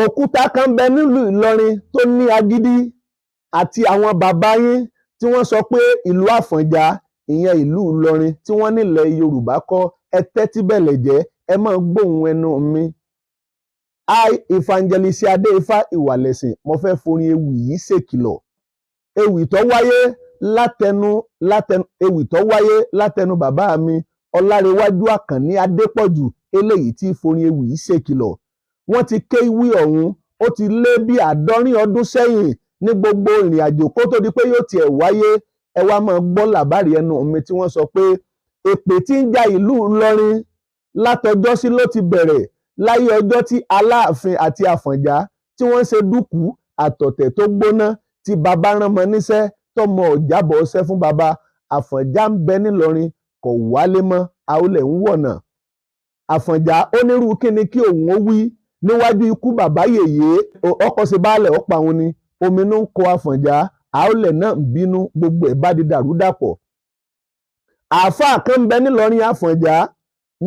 Òkúta kan ń bẹ nílùú Ìlọrin tó ní agídí àti àwọn bàbá yín tí wọ́n sọ pé ìlú Àfọ̀njá, ìyẹn ìlú Ìlọrin tí wọ́n nílẹ̀ Yorùbá kọ́. Ẹ tẹ́tí bẹ̀lẹ̀ jẹ́, ẹ máa gbóhùn ẹnu mi. I, Evangelist Adéifá Ìwàlẹ̀sìn, mo fẹ́ forin ewì yìí ṣèkìlọ̀. Ewì tó wáyé látẹnu látẹnu ewì tó wáyé látẹnu bàbá mi Ọlárewájú Àkànní Adépọ̀jù, eléyìí tí forin ewì yìí ṣèkìlọ̀. Wọ́n ti ké ìwé ọ̀hún, ó ti lé bí 70 ọdún sẹ́yìn ní gbogbo ìrìn àjò kó tó di pé yóò tiẹ̀ wáyé. Ẹ wá máa gbọ́ làbárí ẹnu mi tí wọ́n sọ pé èpè tí ń ja ìlú Ìlọrin látọjọ́sí ló ti bẹ̀rẹ̀ láyé ọjọ́ tí Aláàfin àti Àfọ̀njá tí wọ́n ṣe dúkùú àtọ̀tẹ̀ tó gbóná, tí baba ránmọ níṣẹ́ tọmọ ọ̀jábọ̀ ṣẹ́ fún baba. Àfọ̀njá ń bẹ nílọrin kò wálé mọ́, àólẹ̀ ń wọ̀nà. Àfọ̀njá onírú kíni kí òun ó wí níwájú ikú bàbá yèyé, ọkọ̀ ṣe baálẹ̀ ọ̀pá òun ni ominú ń kọ Àfọ̀njá, àólẹ̀ náà ń bínú, gbogbo ẹ̀ bá di dàrúdàpọ̀. Àáfàá kan ń bẹ nílọrin Àfọ̀njá,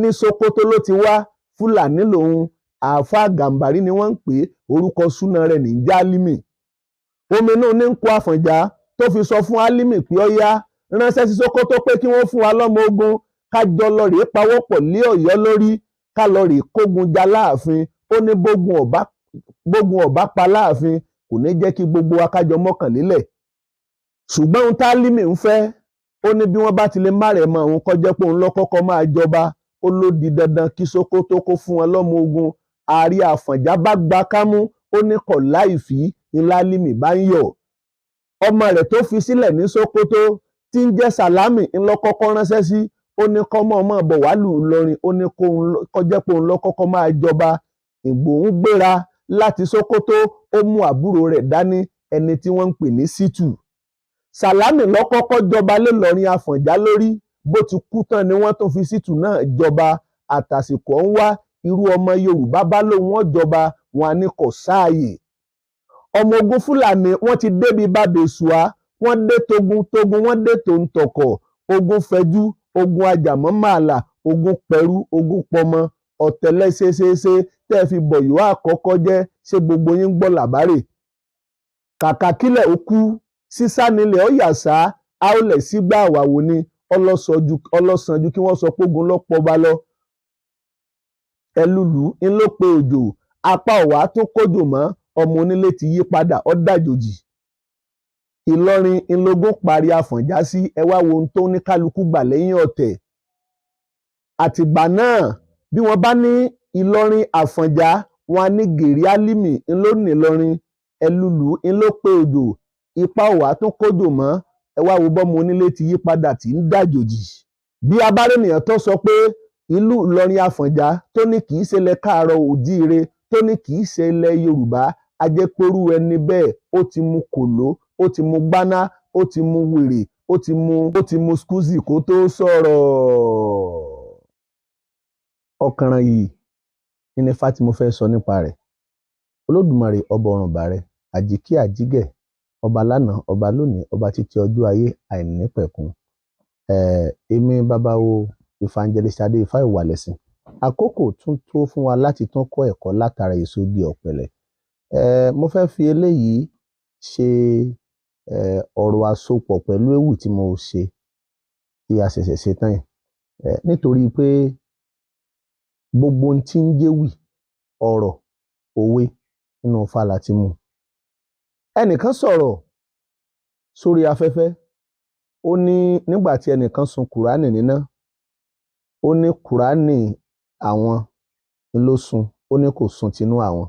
ní Sokoto ló ti wá, Fúlàní lòun, Àáfàá Gàǹbàrí ni wọ́n ń pè é, orúkọ súná rẹ̀ ní Jálímì. Ominú ní ń kọ Àfọ̀njá tó fi sọ fún Álímì pé ó yá, ránṣẹ́ sí Sokoto pé kí wọ́n fún wa lọ́mọ ogun, ká jọ lọ rèé pawọ́pọ̀ lé Ọ̀yọ́ lórí, ká lọ rèé kógun ja láàfin. Ó ní bógun ọ̀bá pa láàfin kò ní jẹ́ kí gbogbo wa kájọ mọ́kànlélẹ̀. Ṣùgbọ́n ohun tálímì ń fẹ́, ó ní bí wọ́n bá ti lè má rẹ̀ mọ́ òun kọjá pé òun lọ́kọ́kọ́ máa jọba, ó ló di dandan kí Sokoto kó fún wọn lọ́mọ ogun. Ààrẹ Àfọ̀njá bá gba kámú, ó ní kọ̀ láìfí ńlá Álímì bá ń yọ̀. Ọmọ rẹ̀ tó fi sílẹ̀ ní Sokoto tí ń jẹ́ Sàlámì ńlọ́kọ́kọ́ ránṣẹ́ sí, ó ní kọ́mọ́ ọmọ bọ̀ wá lù Ìlọrin, ó ní kọjá pé òun lọ́kọ́kọ́ máa jọba. Ìgbòhún gbéra láti Sokoto, ó mú àbúrò rẹ̀ dání, ẹni tí wọ́n ń pè ní Sítù. Sàlámì lọ́kọ́kọ́ jọba lélọrin Àfọ̀njá lórí, bó ti kú tán ni wọ́n tún fi Sítù náà jọba. Àtàsìkò ń wá irú ọmọ Yorùbá bá lóun ó jọba, wọn á ní kò sáàyè. Ọmọ ogun Fúlàní wọ́n ti débi bàbèsùá, wọ́n dé togun togun, wọ́n dé tòǹtọ̀kọ̀, ogun fẹjú, ogun ajàmọ́ mààlà, ogun pẹ̀rú, ogun pọmọ, ọ̀tẹ̀lẹ̀ ṣeṣeṣe tẹ́ ẹ fi bọ̀yọ̀ àkọ́kọ́ jẹ́, ṣé gbogbo yín gbọ́ làbárè. Kàkà kílẹ̀ ó kú, sísá nílẹ̀ ó yàsá, àólẹ̀ sígbà àwàwò ni, ọlọ́sànjú kí wọ́n sọ pógun lọ́pọ̀ bá lọ. Ẹlúlu ń ló pe òjò, apá ọ̀wá tó kójò mọ́, ọmọ onílé ti yí padà, ó dàjòjì. Ìlọrin ńlọgún parí Àfọ̀njá sí, ẹ wá wo ohun tó ní kálukú gbà lẹ́yìn ọ̀tẹ̀. Àtìgbà náà bí wọ́n bá ní Ìlọrin Àfọ̀njá, wọn á ní gèrè Álímì ńlọ nílọrin. Ẹlúlu ńlọ pé òjò, ipa ọ̀wá tó kójò mọ́, ẹ wá wo bọ́mọ onílé ti yí padà tí ń dàjòjì. Bí abárènìyàn tó sọ pé ìlú Ìlọrin Àfọ̀njá tó ní kì í ṣe ilẹ̀ káàárọ̀ òjíire, tó ní kì í ṣe ilẹ̀ Yorùbá, ajẹpẹrú ẹni bẹ́ẹ̀ ó ti mu kòló, ó ti mu gbaná, ó ti mu wèrè, ó ti mu skúzì kó tó sọ̀rọ̀. Ọ̀kànràn yìí ní ifá tí mo fẹ́ sọ nípa rẹ̀. Olódùmarè ọba ọ̀run bàrẹ̀, àjíkí àjígẹ̀, ọba lánàá, ọba lónìí, ọba títí ọjọ́ ayé àìnípẹ̀kun. Èmi babawo Evangelist Adéifá Ìwàlẹ̀sìn. Àkókò tún tó fún wa láti tún kọ́ ẹ̀kọ́ látara èso igi ọ̀pẹ̀lẹ̀. Mo fẹ́ fi eléyìí ṣe ọ̀rọ̀ àsopọ̀ pẹ̀lú ewì tí mo ṣe tí a ṣẹ̀ṣẹ̀ ṣe tán yìí. Nítorí pé gbogbo ohun tí ń jẹ́wì, ọ̀rọ̀, òwe nínú Ifá la ti mú. Ẹnìkan sọ̀rọ̀ sórí afẹ́fẹ́, ó ní nígbà tí ẹnìkan sun Kùránì níná, ó ní Kùránì àwọn ló sun, ó ní kò sun tinú àwọn.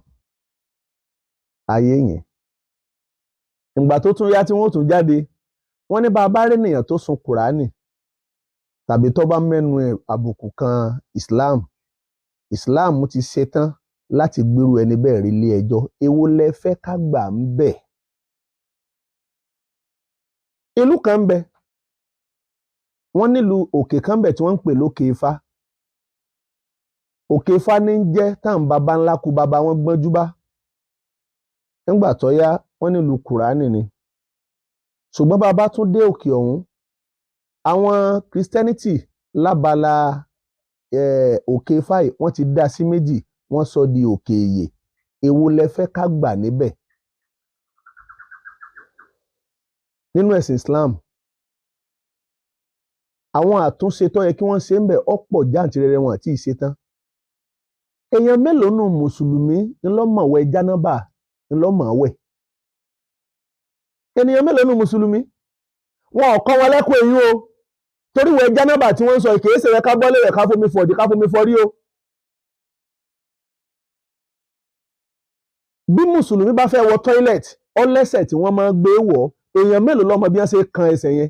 Ayé yẹn. Ìgbà tó tún yá tí wọ́n tún jáde, wọ́n ní bá a bá rí ènìyàn tó sun Kùránì tàbí tó bá mẹ́nu àbùkù kan Islam, Islam ti ṣetán láti gbérú ẹni bẹ́ẹ̀ rí ilé ẹjọ́. Èwo lẹ fẹ́ ká gbà ń bẹ̀? Ìlú kan ń bẹ, wọ́n nílùú òkè kan bẹ̀ tí wọ́n ń pè lókè Ifá. Òkè Ifá ní ń jẹ́ táwọn baba ńlá kú baba wọn gbọ́njú bá. Nígbà tó yá wọ́n nílùú Kùránì ni. Ṣùgbọ́n bàbá tún dé òkè ọ̀hún, àwọn Christianity lábala òkè Ifá yìí wọ́n ti dá sí méjì, wọ́n sọ di òkè èyè. Èwo lẹ fẹ́ ká gbà níbẹ̀? Nínú ẹ̀sìn Islam, àwọn àtúnṣe tó yẹ kí wọ́n ṣe ń bẹ̀ ọ̀pọ̀ jàǹtìrẹrẹ wọn àti ìṣe tán. Èèyàn mélòó nù mùsùlùmí ńlọ́mọ̀wẹ̀ jánábà ńlọ́mọ̀wẹ̀? Ènìyàn mélòó nù mùsùlùmí? Wọn ò kọ́ wọn lẹ́kọ̀ọ́ èyí o. Torí wẹ̀ jánábà tí wọ́n ń sọ kìí ṣe rẹ ká bọ́lé rẹ̀ ká fomi fọ̀dí ká fomi fọrí o. Bí mùsùlùmí bá fẹ́ wọ toilet, ó lẹ́sẹ̀ tí wọ́n máa ń gbé wọ̀. Èèyàn mélòó ló mọ bí wọ́n ṣe kan ẹsẹ̀ yẹn?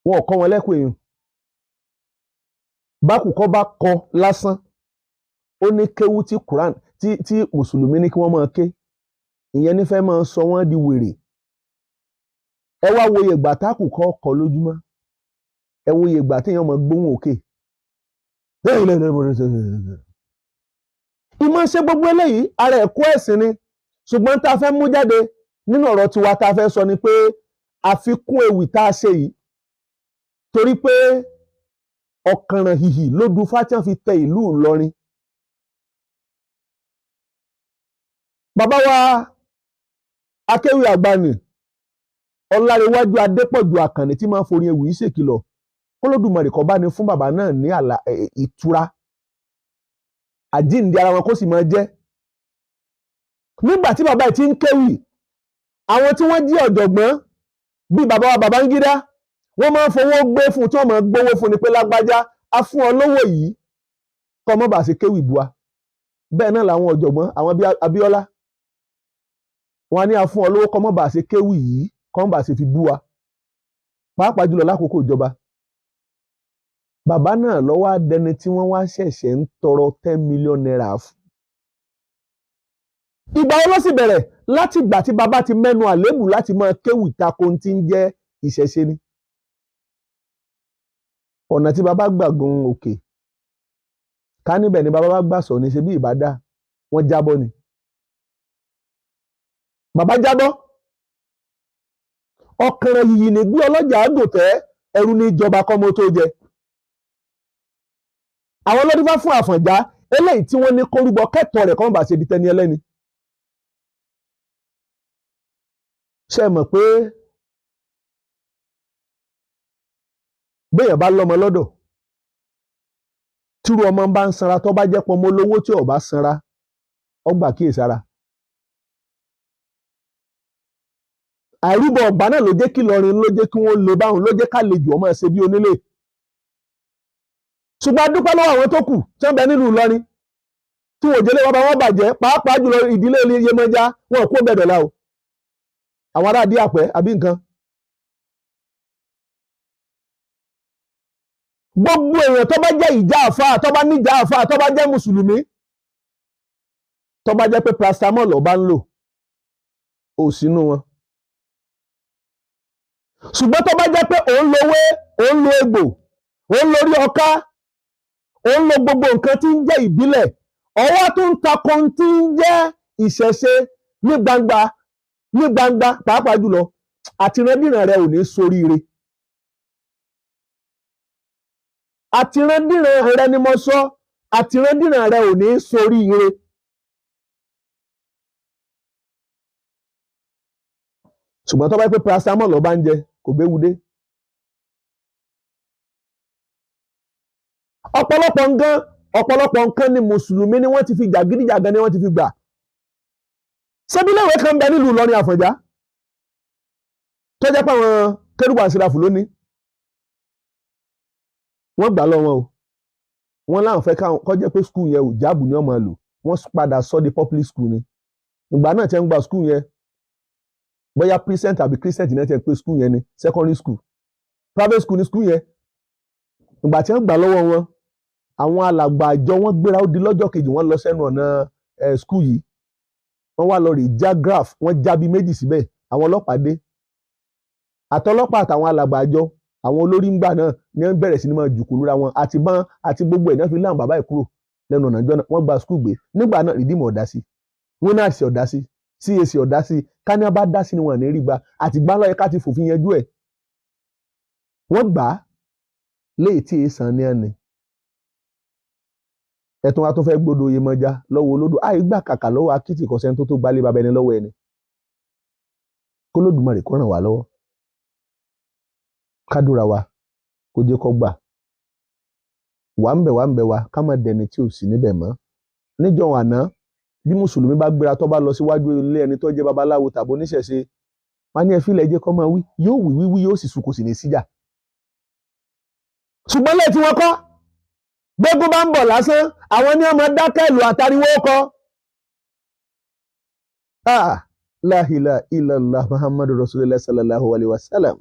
Wọn ò kọ́ wọn lẹ́kọ̀ọ́ èyí. Bákùkọ bá kọ lásán, ó ní kéwú tí Quran tí mùsùlùmí ní kí wọ́n máa ké. Ìyẹn ní fẹ́ máa sọ wọ́n di wèrè. Ẹ wá wo iye ìgbà tákùkọ kọ lójúmọ́. Ẹ wo iye ìgbà téèyàn máa gbóhùn òkè. Ìmọ̀ ṣe gbogbo eléyìí ara ẹ̀kọ́ ẹ̀sìn ni. Ṣùgbọ́n tá a fẹ́ mú jáde nínú ọ̀rọ̀ tiwa tá a fẹ́ sọ ni pé àfikún ewì tá a ṣe yìí, torí pé ọ̀kànràn hìhì ló du fátìyàn fi tẹ ìlú Ìlọrin. Bàbá wa akéwì àgbàní Ọlárewájú Adépọ̀jù Àkànní tí máa ń forin ewì yìí ṣèkìlọ̀, k'Olódùmarè kó bá ní fún bàbá náà ní àlà ìtura àjíǹde ara wọn kó sì máa jẹ́. Nígbà tí bàbá yìí ti ń kéwì, àwọn tí wọ́n jí ọ̀jọ̀gbọ́n bíi bàbá wa Babangida, wọ́n máa ń fowó gbé fún tí wọ́n máa ń gbowó fún ni pé lágbájá á fún ọ lówó yìí kọ́ mọ́ bá ṣe kéwì bua. Bẹ́ẹ̀ náà làwọn ọ̀jọ̀gbọ́n àwọn bíi Abíọ́lá, wọ́n á ní a fún ọ lówó kọ́ mọ́ bá ṣe kéwì yìí kọ́ mọ́ bá ṣe fi bú wa, pàápàá jùlọ lákòókò ìjọba. Bàbá náà ló wá dẹni tí wọ́n wá ṣẹ̀ṣẹ̀ ń tọrọ ₦10 million fún. Ìgbà wo ló sì bẹ̀rẹ̀? Láti ìgbà tí bàbá ti mẹ́nu àlébù láti máa kéwì tako ohun tí ń jẹ́ ìṣẹ̀ṣe ni. Ọ̀nà tí bàbá gbà gun òkè, ká níbẹ̀ ni bàbá bá gbà sọ ní ṣe bí ìbá dá, wọ́n jábọ́ ni. Bàbá jábọ́. Ọ̀kànràn yìnyín ní gbé ọlọ́jà àgòtẹ́, ẹrú ní ìjọba kọ́mọ tó jẹ. Àwọn ọlọ́dún bá fún Àfọ̀njá eléyìí tí wọ́n ní kórúbọ kẹ́tọ̀ọ́ rẹ̀ kọ́mọ bá ṣe di tẹni ẹlẹ́ni. Ṣé ẹ mọ̀ pé béèyàn bá lọ́mọ lọ́dọ̀, tírú ọmọ bá ń sanra, tó bá jẹ́ pọmọ olówó tí ò bá sanra, ó gbà kíyèsára. Àìrúbọ ọ̀gbà náà ló jẹ́ kí Ìlọrin, ló jẹ́ kí wọ́n lè báwọn, ló jẹ́ kálejò ọmọ ṣe bí onílé. Ṣùgbọ́n a dúpẹ́ lọ́wọ́ àwọn tó kù tí wọ́n bẹ nílùú Ìlọrin tí wọ́n jẹ́lé wọn bá wọn bàjẹ́, pàápàá jùlọ ìdílé Yemọja, wọn kó bẹ̀ dọ̀la o. Àwọn ará àdí àpẹ́ àbí nǹkan. Gbogbo èèyàn tó bá jẹ́ ìjà àfáà, tó bá níjà àfáà, tó bá jẹ́ mùsùlùmí, tó bá jẹ́ pé paracetamol ọba ń lò, ò sínú wọn. Ṣùgbọ́n tó bá jẹ́ pé òun lo ewé, òun lo egbò, òun lórí ọká, òun lo gbogbo nǹkan tí ń jẹ́ ìbílẹ̀, ọwọ́ tó ń takò tí ń jẹ́ ìṣẹ̀ṣe ní gbangba, ní gbangba pàápàá jùlọ, àtìrandíran rẹ ò ní soríire. Àtìrandíran rẹ ni mo sọ, àtìrandíran rẹ ò ní soríire. Ṣùgbọ́n tó bá jẹ́ pé paracetamol ló bá ń jẹ, kò béwu dé. Ọ̀pọ̀lọpọ̀ nǹkan, ọ̀pọ̀lọpọ̀ nǹkan ni mùsùlùmí ni wọ́n ti fi jàgídíjàgan ni wọ́n ti fi gbà. Ṣébíléèwé kan bẹ nílùú Ìlọrin Àfọ̀njá tó jẹ́ pé àwọn kérúbù àti séráfù lónìí, wọ́n gbà lọ́wọ́ o. Wọ́n láwọn fẹ́ kó jẹ́ pé skul yẹn ò jáàbù ni wọ́n máa lò. Wọ́n padà sọ di public school ni. Ìgbà náà tí wọ́n gba skul yẹn, bóyá present àbí christian náà ti ń pè skul yẹn ni secondary school, private school ni skul yẹn. Ìgbà tí wọ́n gbà lọ́wọ́ wọn, àwọn alàgbà àjọ wọn gbéra ó di lọ́jọ́ kejì, wọ́n lọ sẹ́nu ọ̀nà skul yìí. Wọ́n wá lọ rè já graph, wọ́n já bí méjì síbẹ̀. Àwọn ọlọ́pàá dé, àtọlọ́pàá àtàwọn alàgbà àjọ, àwọn olórí ńgbà náà ni wọ́n bẹ̀rẹ̀ sí ní máa jùkú lura wọn àti bán àti gbogbo ẹ̀ náà fi láwọn bàbá ẹ̀ kúrò lẹ́nu ọ̀nà ìjọ náà. Wọ́n gba skul gbé nígbà náà. Rìdíìmù ọ̀dá sí, Winners ọ̀dá sí, CAC ọ̀dá sí, káníà bá dá sí ni wọ́n ní rí gba. Àtìgbà lọ́yẹ ká ti fòfin yanjú ẹ̀. Wọ́n gbà á léyìí tí èèsàn ní ẹni. Ẹ̀tún wa tún fẹ́ gbódò Yemọja lọ́wọ́ olódò. Àìgbà kàkà lọ́wọ́ akitì, kọ̀sẹ́ni tó tó gbálé baba ẹni lọ́wọ́ ẹni. K'Olódùmarè kó ràn wá lọ́wọ́, kádùrà wa kó jẹ́ kó gbà. Wà ń bẹ̀ wá ń bẹ̀ wá, ká má dẹni tí ò sí níbẹ̀ mọ́. Níjọ́ àná, bí mùsùlùmí bá gbéra tó bá lọ síwájú ilé ẹni tó jẹ́ babaláwo tàbí oníṣẹ̀ṣe, wọ́n á ní ẹ fílẹ̀ jẹ́ kó máa wí, yóò wí wíwí, yóò sì sùn, kò sì ní síjà. Ṣùgbọ́n lẹ́ẹ̀ tí wọ́n kọ́ gbégún bá ń bọ̀ lásán, àwọn ní ọmọ dákẹ́ ìlú àtàríwó kọ́. Ah, la ilaha illallah Muhammadu Rasulullah sallallahu alayhi wa sallam.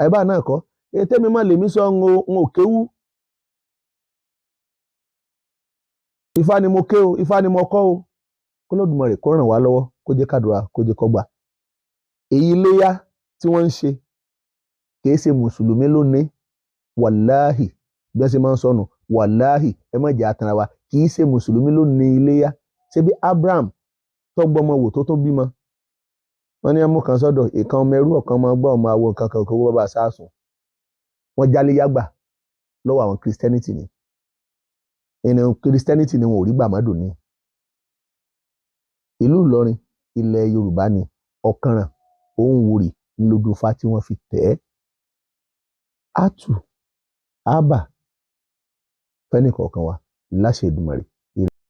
Àìbá náà kọ́ ètè mi máa lèmi sọ ń ò kéwú. Ifá ni mo ké o, Ifá ni mo kọ́ o. K'Olódùmarè kó ràn wá lọ́wọ́, kó jẹ́ kádùrà, kó jẹ́ kó gbà. Èyí iléyá tí wọ́n ń ṣe kìí ṣe mùsùlùmí lónìí, wàláhì, bí wọ́n ṣe máa ń sọnù, wàláhì, ẹ má jẹ́ àtàrà wa, kìí ṣe mùsùlùmí lónìí iléyá. Ṣé bí Abraham tó gbọmọ wò tó tó bímọ, wọ́n ní ẹmú kan sọ́dọ̀ ìkan ọmọ ẹrú, ọ̀kan ọmọ ọgbà ọmọ awo nǹkan kan kó bàbá sáàsùn, wọ́n jáléyá gbà lọ́wọ́ àwọn Christianity ni. Ẹni Christianity ni wọn ò rí gbà má dùn ní. Ìlú Ìlọrin ilẹ̀ Yorùbá ni, ọ̀kànràn òun wòrì ńlọdọ̀fà tí wọ́n fi tẹ̀ ẹ́. Àtù àbà fẹ́nìkọ̀ọ̀kan wa láṣẹ Èdùmàrè.